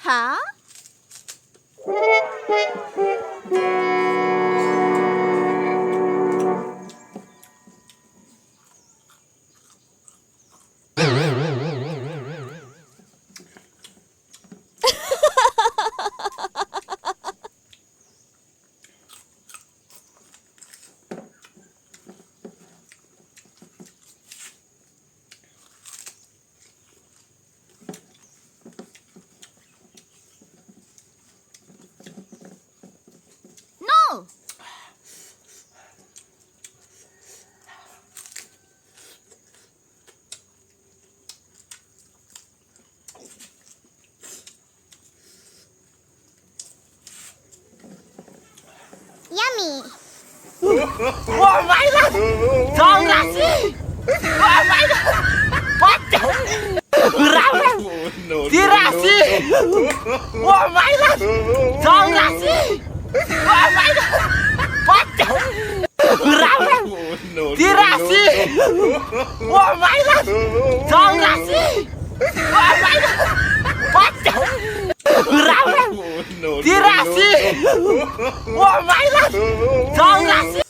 Hab? No! Yummy. Ua maiv lawm! Txhob lam siv! Ua maiv lawm! Pob caug! Rau lawm! Tib rau siv! Ua maiv lawm! Txhob lam siv! Ua maiv lawm! Pob caug! Rau lawm! Tib rau siv! Ua maiv lawm! Txhob lam siv! Ua maiv lawm! Pob caug! Rau lawm! Tib rau siv! Ua maiv lawm! Txhob lam siv!